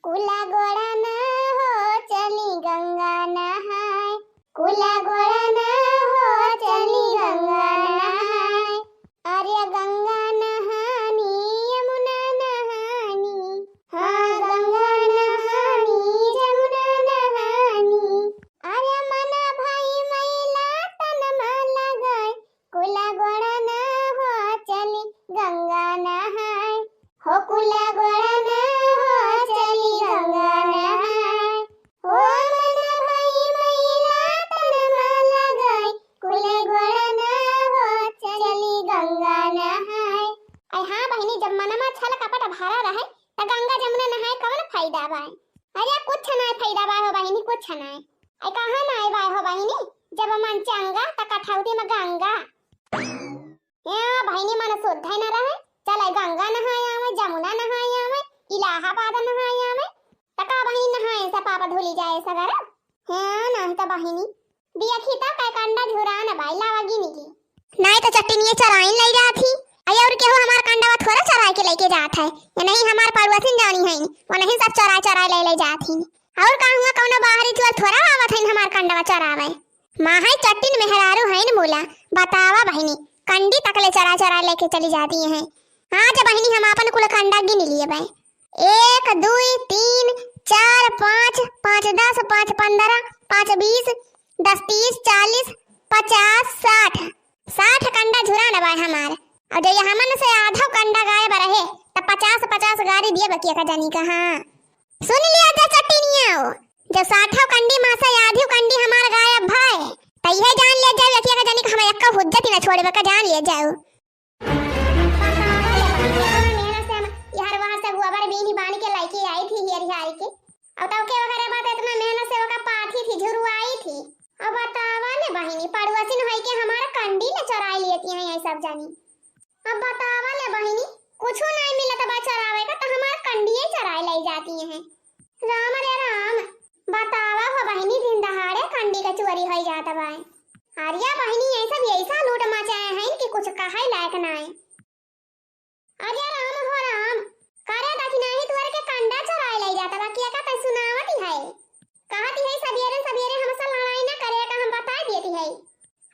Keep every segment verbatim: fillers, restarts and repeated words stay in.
कुला गोड़ा ना हो चली गंगा नहाए, कुला गोड़ा ना हो चली गंगा नहाए। अरे गंगा नहानी, यमुना नहानी, हाँ गंगा नहानी, यमुना नहानी। अरे मना भाई मैला तन मा लगाए, कुला गोड़ा ना हो चली गंगा नहाए, हो कुला गोड़ा ना हो चली गंगा नहाए। हो मना भाई मैला तन मा लगाए, कुला गोड़ा ना हो चली गंगा नहाए। अरे हाँ बहिनी, जब मनमा छल कपट भरा रहे, त गंगा जमुना नहाए कवन फायदा बाय? अरे कुछ नाय फायदा बाय हो बहिनी, कुछ नाय। अरे कहाँ नाय बाय हो बहिनी, जब मन चंगा त कठौती में गंगा। ए बहिनी, मन शुद्ध ही न रहे, चले गंगा नहाए आवे, जमुना नहाए आवे, इलाहाबाद नहाए आवे, त का बहिनी नहाए से पाप धुली जाए सगरा? हाँ, नाहीं त बहिनी, देखी त कै कंडा झुरान बाय, लावा गिनी ली। नाहीं त चट्टिनिये चराइन लई जात ही। अरे और केहू हमार कंडवा थोड़ा चराए के लेके जात है, या नहीं हमार पड़ोसिन जानी है, वो नहीं सब चराए चराए ले ले जात ही। और का हुआ, कौनो बाहरी चोर थोड़ा आवत है हमार कंडवा चरावे। माहै चट्टिन मेहरारू हइन मुला, बतावा बहिनी, कंडी तकले चरा चरा लेके चली जाती हैं। हाँ, जब बहिनी हम आपन कुल कंडा गिन लिए बे, एक, दुई, तीन, चार, पाँच, पाँच दस, पाँच पन्द्रह, पाँच बीस, दस तीस, चालीस, पचास, साठ, साठ कंडा झुरान बाय हमार। और जो ये हमन से आधो कंडा गायब रहे, त पचास, पचास गारी दिए बकिया का जानी का। हाँ। सुन लिया जा चट्टिनिया हो, जब साठव कंडी मा से आधी कंडी हमार गायब भय, त इहे जान लिया जाओ, एकिया का जानी का हम एक्का हुज्जत ही न छोड़बे का, जान लिया जाओ। बतावा ले बहिनी, इतना मेहनत से हम इहर वहर से गोबर बीनी बानी के लइके आई थी हियर हियारी के, और तब के ओकरे बाद इतना मेहनत से ओका पाथी थी, झुरवाई थी। अब बतावा ले बहिनी, पड़ोसिन होई के हमार कंडी ले चोराई लेती हैं ये सब जानी। अब बतावा ले बहिनी, कुछो नाहीं मिलत बा चरावे का, त हमार कंडिये चराए लई जाती हैं। राम रे राम, बतावा हो बहिनी, दिन दहाड़े कंडी का चोरी होई जात बा। अरे बहिनी, ये सब ऐसा लूट मचाए हैं कि कुछ कहे लायक नाहीं। अरे राम हो राम, करे दखिनाही तुअर के कंडा चोराए लई जात बा, किया का तै सुनावत है? कहत है सबेरे सबेरे हमसे लड़ाई ना करे का, हम बताए देती है।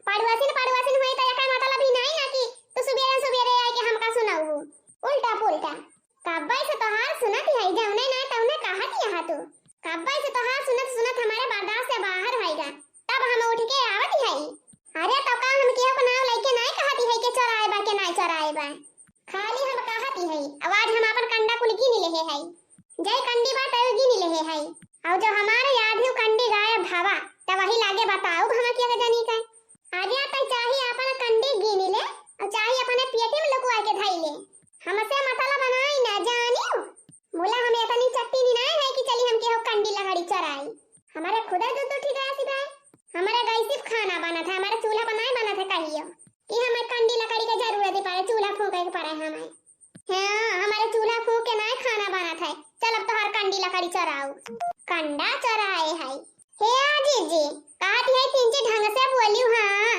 पड़ोसिन, पड़ोसिन होई त एकर मतलब ही नाहीं ना कि तू सुबेरे सुबेरे आए के हमका सुनाऊ। उल्टा पुल्टा। कब्बे से तोहार सुनत ही, जौने ना तौने कहत ही तू। कब्बे से तोहार सुनत सुनत हमारे बर्दाश्त से बाहर होइगा। तब हम उठ के आवत ही। अरे तो का हम केहू के नाव लइके नाहीं कहत ही कि चोराए बा के नाहीं चोराए बा। खाली हम कहत ही, अब आज हम आपन कंडा कुल गिन लेहे है। जय कंडी बा तय गिन लेहे है। और जो हमारे याद ही कंडी गायब भवा, त वही लागे बताऊ हम के जानी का। अरे तै चाही आपन कंडी गिन ले, और चाही अपने पेटी में लुकवा के धई ले। हमसे मतलब बनाई ना जानियो। मुला हम इतनी चट्टिनी नाहीं है कि चली हम केहू कंडी लकड़ी चोराई। हमारे खुदे दू दू ठी गैस बाय। हमारे गैस पे खाना बनत है, हमारे चूल्हा पर नाहीं बनत है कहियो। कि हमें कंडी लकड़ी के जरूरत ही पड़े, चूल्हा फूंके के पड़े हमें। हाँ, हमारे चूल्हा फूंक के नाहीं खाना बनत है। चल अब तोहार कंडी लकड़ी चोराऊ। कंडा चोराए है। हे आ जीजी, कहत है तिनची ढंग से बोलियो हाँ।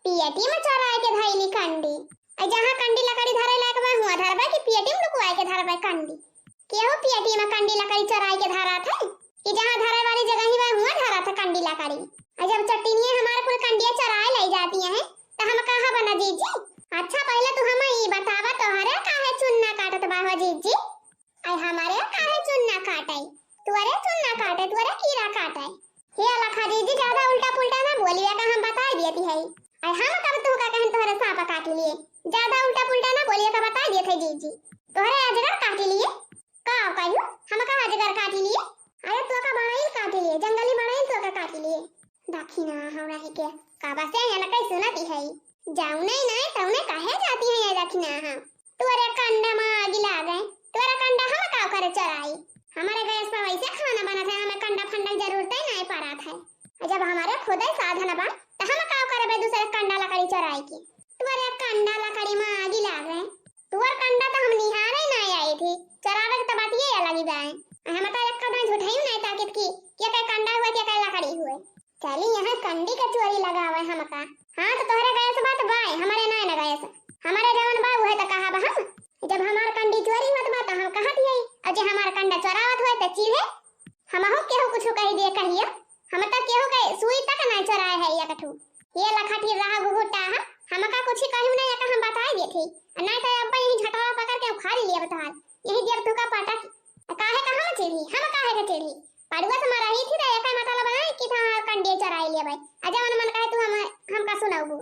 पेटी में चोराए के धइली कंडी। अ जहाँ कंडी लकड़ी धरे लायक बा हुआँ धरबे कि पेटी में लुकवाए के धरबे कंडी? केहू पेटी में कंडी लकड़ी चोराए के धरत है? कि जहाँ धरे वाली जगह ही बा हुआँ धरत है कंडी लकड़ी। अ जब चट्टिनिये हमारे कुल कंडिया चोराए लई जाती हैं, त हम कहाँ बना जीजी? अच्छा पहिले तू हमें ई बतावा, तोहरे काहे चुन्ना काटत बा हो जीजी? अरे हमारे काहे चुन्ना काटे? तुअरे चुन्ना काटे, तुअरे कीड़ा काटे। हे अलखा जीजी, ज्यादा उल्टा पुल्टा ना बोलिए का, हम बताए देती है। अरे हम कब तू का कहन तोहरे सांप काट लिए? ज्यादा उल्टा पुल्टा ना बोलिए का, बताए देते जीजी। तोहरे अजगर काट लिए? का कहियो? हम का अजगर काट लिए? अरे तो का बड़ाइल काट लिए, जंगली बड़ाइल तो का काट लिए। दखिना हमरा ही के, का बसे यहाँ कई सुनती है। जाऊ नहीं ना, तौने काहे जाती है ये दखिना हम? तुअरे कंडा मा आगी लागे, तुअरे कंडा हम का करे चोराई? हमारे गैस पर वैसे खाना बनत है, हमें कंडा फंडा की जरूरत ही नहीं पड़त है। जब हमारे खुद ही साधन बा, त हम का करबे दूसरे कंडा लकड़ी चोराई की? तुअरे कंडा लकड़ी मा आगी लागे, तुअर कंडा त हम निहारे ना आई थी, चोरावे के त बातिये अलग ही बा। हम त एक कदम झूठाई नहीं ताकत की, के के कंडा हुए, के के लकड़ी हुए। चली यहाँ कंडी के चोरी लगावे हमका। हाँ, त तोहरे गैस बात बाय, हमारे नाय न गैस। हमारे जवन बा, उहे त कहा बा हम। जब हमार कंडी चोरी होत बा, त हम कहत हई, और जे हमार कंडा चोरावत हुए, त चीज है, हमहू केहू कुछ कहि दिए कहिया, हम त केहू के सुई तक ना चोराए है एक ठू। ये लखा टिर्राहा घुघुट्टाहा, हमका कुछ कहू ना, एका हम बताइ देत ही। आ नाहीं त अब यही झटवा पकड़ के उखाड़ लिया बतहार। यही देर तुका पटक। आ काहे का हम चिढ़ी? हम काहे के चिढ़ी? पड़ुआ से मरही थी त एका मतलब ना कि था कंडिया चोराइ लिया भाई। आ जवन मन कहे तू हम, हमका सुनाऊ।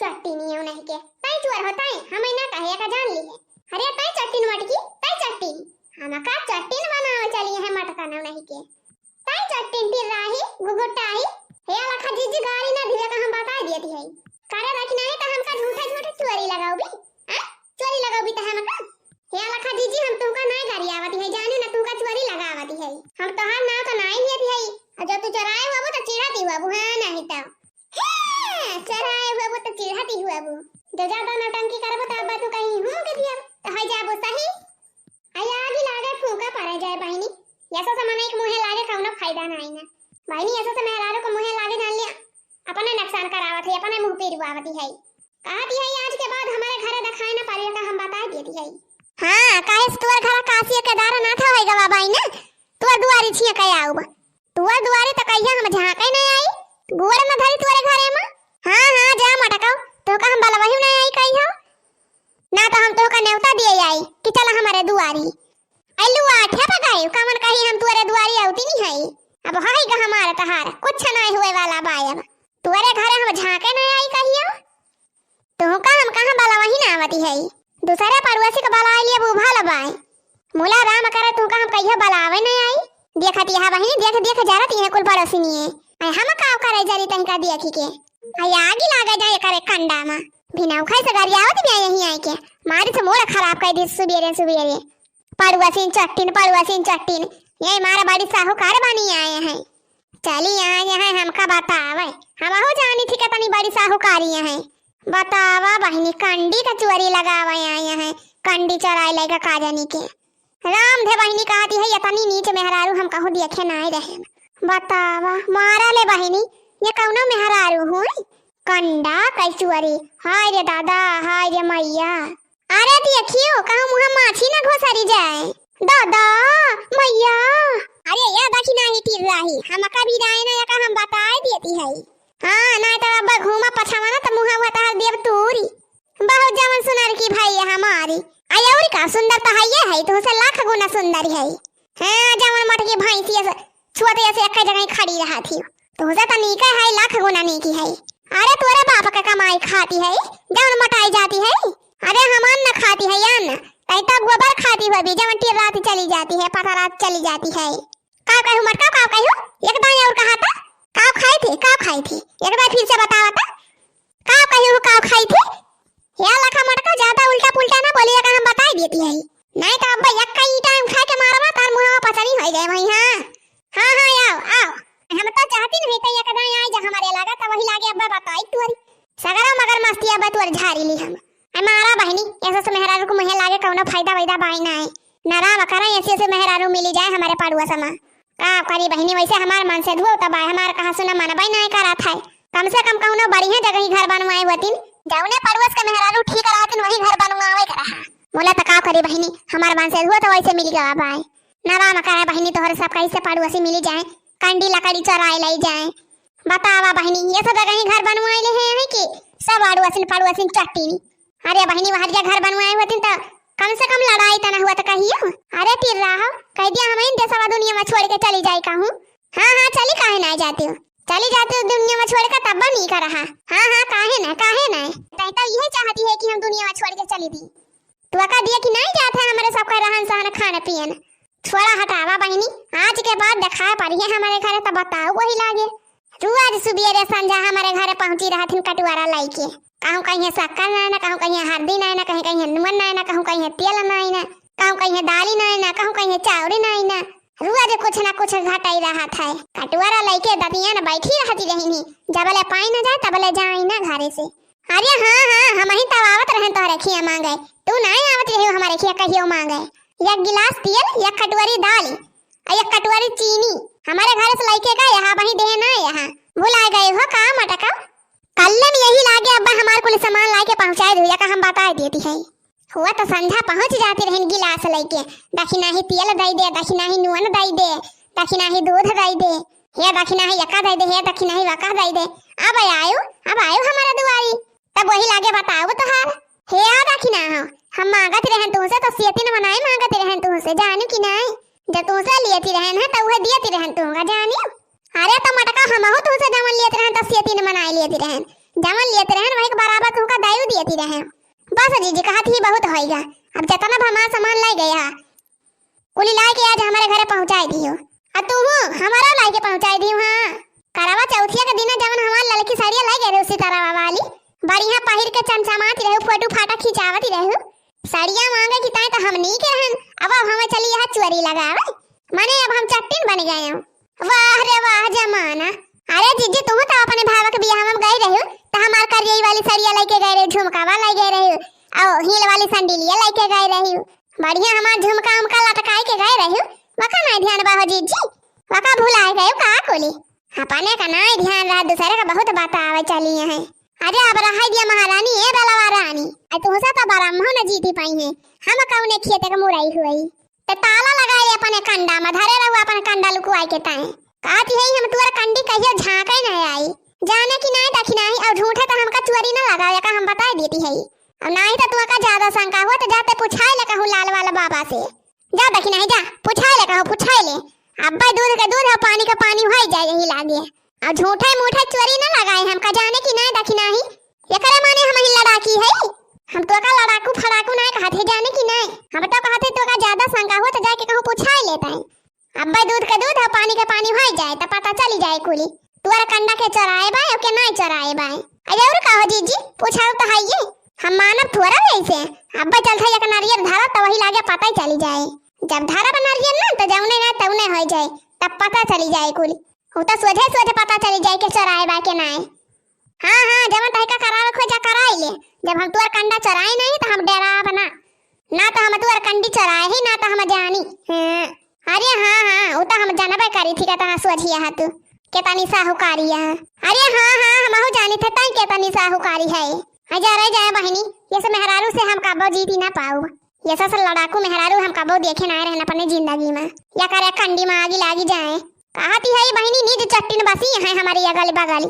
चट्टिन ये नहीं के। तई चोर हो तई, हम ना कहे एका जान ली है। अरे तई चट्टिन मटकी, तई चट्टिन। हमका चट्टिन बनावे चली है मटका ना नहीं के। तई चट्टिन टिर्राही, घुघुट्टाही, हे लखा जिज्जी गारी ना धिरे का हम बताइ देत ही। करे रखी नहीं त हमका झूठे झूठे चोरी लगाउबी, हैं? चोरी लगाउबी त हमका? हे लखा जिज्जी हम तुमका नहीं गारी आवत ही, जानी ना तुमका चोरी लगावत ही। हम तोहार नाव त नहीं लेत ही, और जब तू चोराए हुआ त चिढ़ाती हुआ, हाँ नहीं त। हे, चोराए हुआ त चिढ़ाती हुआ। जो ज्यादा नौटंकी करबो त अब तू कहीं हूँ के दिया, त है जाबो सही। आई आगी लागे फूंका परे जाए बहिनी, यसो से मनई के मुँहे लागे कउनो फायदा नाई ना। बहिनी यसो से मेहरारू के मुँहे लागे जान लिया, अपने नुकसान करावत है, अपने मुँह पिरवावत है। कहत है आज के बाद हमरे घरे देखाए ना पारियो का हम बताइ देत है। हाँ, काहे से तोर घर काशी केदारनाथ होई गवा बहिनी, तोर दुआरी छिया के आउब। तोर दुआरी त कहिया हम झांके न आई, गोड़ न धरी तोरे घरे में। हाँ, हाँ, जा मटकाऊ, तोहका हम बलवही न आई कहियो। ना त हम तोहका नेवता दिए आई कि चला हमरे दुआरी। अइलू आठे पर गए, कमन कही हम तोरे दुआरी आवती नहीं है। अब हई ग हमार तहार, कुछ नहीं हुए वाला बायब। तोरे घरे हम झांके न आई कहियो। तोहका हम कहाँ बलवही ना आवती है, दूसरे पड़ोसी के बलाए लिए बूभा लबाए। मुला राम करे तोहका हम कहियो बलावे न आई। देखत यह बहिनी देख देख जरत यह कुल पड़ोसिनिए। अरे हम का करे जरी तनिका देखी के। अरे आगी लागे जाए करे कंडा मा। बिना उखाई से गरियावत भी यहीं आई के। मारी से मोड़ खराब कर दी सुबेरे सुबेरे। पड़ुआसिन चट्टिन, पड़ुआसिन चट्टिन, ये मारा बड़ी साहूकार बनी आए हैं। चली आए हैं, हमका बतावे, हमहू जानी थी कि तनी बड़ी साहूकारी हैं। बतावा बहिनी, कंडी का चोरी लगावे आए हैं, कंडी चोराए लेगा का जानी के। राम धे बहिनी कहती है, ये तनी नीच मेहरारू हम कहूँ देखे नाई रहे। बतावा, मारा ले बहिनी, ये कौनो मेहरारू हुई? कंडा कई चोरी, हाय रे दादा, हाय रे मैया। अरे देखियो, कहूँ मुँह माछी न घोसरी जाए। दादा, मैया। अरे या देखी नाही टिर्राही, हमका भी राय ना एका हम बताए देती है। हाँ, ना तो अब घूमा पछावा ना तो मुँह हुआ तहार देव तूरी। बहुत जवन सुनर की भाई है हमारी। आई और का सुंदर तो है ये है, तुमसे लाख गुना सुंदर है। हाँ, जवन मटकी भैंसी ऐसे छुअते ऐसे एक जगह ही खड़ी रहा थी। तुमसे तो नीके है, लाख गुना नीकी है। अरे तोरे बाप के कमाई खाती है, जवन मोटाई जाती है। अरे हम अन्न खाती है, अन्न। तई तो गोबर खाती हो भी, जवन टिर्रात चली जाती है, पथरात चली जाती है। का कहू मटका, का कहू? एक दाई और कहा था, का खाई थी, का खाई थी? एक बार फिर से बतावा था। का कहू, का खाई थी? या लखा मटका ज्यादा उल्टा पुल्टा ना बोलिए, का हम बताई देती है। नहीं तो अब एक का ईंटा उठा के मारबा, तार मुँह पसनी हो जाए भाई। हाँ, हाँ, हाँ, आओ, आओ। हम तो चाहती नहीं तो एक दाई आई जा हमारे लगा, तो वही लागे अब बताई तुअरी। सगरा मगर मस्ती अब तुअर झारी ली हम। अरे मारा बहिनी, ऐसे से मेहरारू को मुँहे लागे कौनो फायदा वायदा बाई ना है। ना राम करे ऐसे से मेहरारू मिली जाए हमारे पड़ुआ समा। का करी बहिनी, वैसे हमार मन से धुआ तबाय, हमार कहा सुना मनबई नाय करत है। कम से कम कौनो बढ़िया जगह ही घर बनवाए होतिन। जौने पड़ोस के मेहरारू ठीक रहतिन, वही घर बनवावे के रहा। मोला त का करी बहिनी, हमार मन से धुआ त वैसे मिल गवा बाय। ना राम करे बहिनी, तोहरे सब कैसे पड़ोसी मिली जाए, कंडी लकड़ी चोराए लाई जाए। बतावा बहिनी, ये सब जगह ही घर बनवाए ले हैं, हैं कि सब पड़ोसिन, पड़ोसिन चट्टीनी। अरे बहिनी, वहरिया घर बनवाए होतिन त कम से कम लड़ाई त ना हुआ त कहियो। अरे टिर्राहो, कह दिया हम इन देशवा दुनिया में छोड़ के चली जाई कहूँ। हाँ, हाँ, चली, काहे ना जाती हो? चली जाती हो दुनिया में छोड़ के, तब नीक रहा। हाँ, हाँ, काहे ना, काहे ना? तय तो यही चाहती है कि हम दुनिया में छोड़ के चली दी। तू का दिया कि नहीं जात है हमारे सबका रहन सहन, खान पियन। छोड़ा हटावा बहिनी, आज के बाद दिखाए पड़ी है हमारे घरे तो बताओ वही लागे। रोज सुबेरे संझा हमारे घरे पहुँची रहथिन कटुआरा लइके। कहूँ कहीं शक्कर नाय ना, कहूँ कहीं हरदी नाय ना, कहीं कहीं नून नाय ना, कहूँ कहीं तेल नाय ना, कहूँ कहीं दाली नाय ना, कहूँ कहीं चाउरी नाय ना। रोज कुछ ना कुछ घटाई रहत है। कटुआरा लइके दतिया न बैठी रहती रहिनी, जबले पाई न जाए तबले जाई ना घरे से। अरे हाँ, हाँ, हमही तब आवत रहेन तोहरे खिया माँगे, तू नाय आवत रही हमारे खिया कहियो माँगे। एक गिलास तेल, एक कटोरी दाल, आ एक कटोरी चीनी हमारे घर से लइके गए, यहाँ वहीं देहे ना यहाँ। भुला गए हो का मटका? कल्ले में यही लागे अब्बा हमार कुल सामान लाइके पहुँचाए दिया का हम बताए देती है। हुआ तो संझा पहुँच जाती रहन गिलास लइके, दखिनाही तेल दइ दे, दखिनाही नून दइ दे, दखिनाही दूध दइ दे, हे दखिनाही यका दइ दे, हे दखिनाही वका दइ दे। अब आयो, अब आयो हमारा दुआरी, तब वही लागे बताओ तोहार। हे आ दखिना हो, हम मांगत रहन तुहसे तो सियतिन मनाई मांगत रहन तुहसे, जानू कि नाई? जब तुहसे लियती रहन है तो उहे दियती रहन तुहका, जानियो। अरे तो मटका हमहू तुहसे जवन लियत रहन तो सियतिन मनाई लियती रहन, जवन लियत रहन वही के बराबर तुहका दयू दियती रहन। बस जीजी, कहत ही बहुत होइगा, अब जतना भी हमार सामान लाई गया कुली लाई के आज हमारे घरे पहुँचाई दियो। आ तुहू हमारा लाई के पहुँचाई दियो। हाँ, करवा चौथिया के दिना जवन हमार ललकी साड़िया लाई गए रहे उसी तरह वाली, बढ़िया पहिर के चमचमाती रहे, फोटो फाटा खिंचावती रहे। साड़िया मांगे की ताई तो हम नहीं के रहन, अब अब हमें चली यहाँ चुअरी लगावे, माने अब हम चट्टिन बन गए हैं। वाह रे वाह जमाना। अरे जीजी, तुम तो अपने भावा के बियाह में गई रही, तो हमार करियई वाली साड़िया लेके गए रही, झुमकावा लाई गए रही, और हील वाली सैंडलिया लेके गए रही, बढ़िया हमार झुमका उमका लटकाई के गए रही। वका नहीं ध्यान बा हो जीजी, वका भुलाए गए का कोली? अपने का नहीं ध्यान रहा, दूसरे का बहुत बात आवे चली है। अरे अब रहाई दिया महारानी, ए बेलवा रानी, आ तुहसे तो बरम्हो न जीती पाई है, हम कौने खेते के मुरई हुई। ते ताला लगाए अपने कंडा में, धरे रहू अपन कंडा लुकुआई के ताए। कहती है हम तुअर कंडी कहियो झांके न आई, जाने की नहीं दखिनाही, और झूठे तो हमका चुअरी न लगावे का हम बताई देती है। और नहीं तो तुहका ज्यादा शंका हुआ तो जाते पुछाई ले कहूँ लाल वाला बाबा से। जा दखिनाही जा, पुछाई ले कहूँ, पुछाई ले। अब्बे दूध के दूध है, पानी के पानी होई जाए यही लागे। और झूठे मूठे चुअरी न लगाए हमका, जाने की नहीं दखिनाही, एकरे माने हम ही लड़ाकी है। हम तोका लड़ाकू फड़ाकू नहीं कहत है, जाने की नहीं। हम तो कहत है तोका ज्यादा शंका हो तो जाके कहूँ पुछाई लेता है। अब्बे दूध के दूध है, पानी के पानी होई जाए तो पता चली जाए कुली। तुअर कंडा के चोराए बाय, ओके नहीं चोराए बाय। अरे और कहो जीजी, पूछाओ तो है ये। हम मानब थोड़ा वैसे। अब्बे चलते एक नारियल धरा तो वही लागे पता ही चली जाए। जब धरब नारियल ना तो जौने ना तौने होई जाए, तब पता चली जाए कुली। उ तो सोझे सोझे पता चली जाए के चोराए बाय के नाय। हाँ, हाँ, जवन तहिका करावे खोजा कराई ले। जब हम तुअर कंडा चोराई नहीं तो हम डेराब ना। ना तो हम तुअर कंडी चोराए ही, ना तो हम जानी। हाँ। अरे हाँ, हाँ, उ तो हम जानबे करी थी कि तहाँ सोझिया है तू। केतनी साहूकारी है। अरे हाँ, हाँ, हमहू जानी थे तई केतनी साहूकारी है। हाँ, जा रह जाए बहिनी, ये सब मेहरारू से हम कबो जीती ना पाऊ। ये सब लड़ाकू मेहरारू हम कबो देखे ना रहन अपने जिंदगी में। या करे कंडी में आगी लागी जाए। कहती है बहिनी, निज चट्टिन बसी है हमारी अगल बगल।